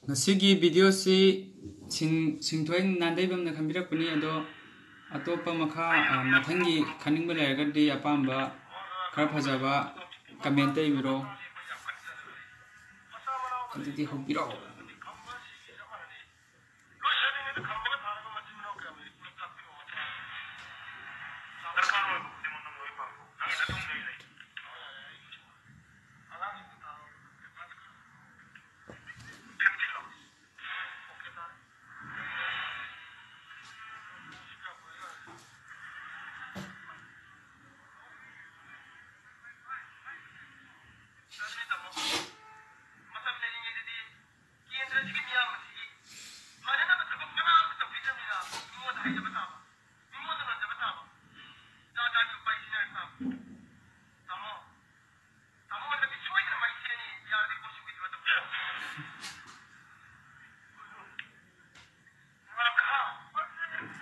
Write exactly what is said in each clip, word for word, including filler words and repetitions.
ꯉꯁꯤꯒꯤ ꯚꯤꯗꯤꯑꯣꯁꯤ ꯁꯤꯡ-, ꯁꯤꯡꯊꯣꯏ ꯅꯥꯟꯗꯩꯕꯝꯅ ꯈꯟꯕꯤꯔꯛꯄꯅꯤ꯫ ꯑꯗꯣ ꯑꯇꯣꯞꯄ ꯃꯈꯥ, ꯑ, ꯃꯊꯪꯒꯤ ꯈꯟꯅꯤꯡꯕ ꯂꯩꯔꯒꯗꯤ ꯑꯄꯥꯝꯕ ꯈꯔ ꯐꯖꯕ ꯀꯃꯦꯟꯇ ꯏꯕꯤꯔꯣ꯫ ꯑꯗꯨꯗꯤ ꯍꯧꯕꯤꯔꯛꯑꯣ꯫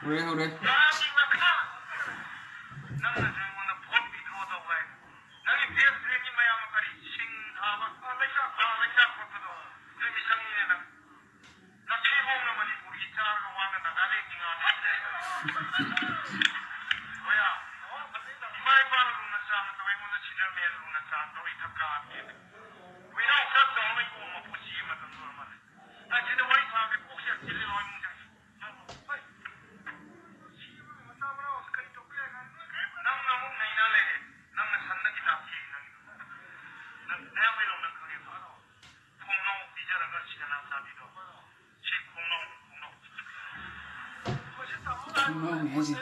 ꯍꯧꯔꯦ, ꯍꯧꯔꯦ꯫ ꯈꯣꯡꯅꯥꯎꯅꯦ ꯍꯥꯏꯁꯦ꯫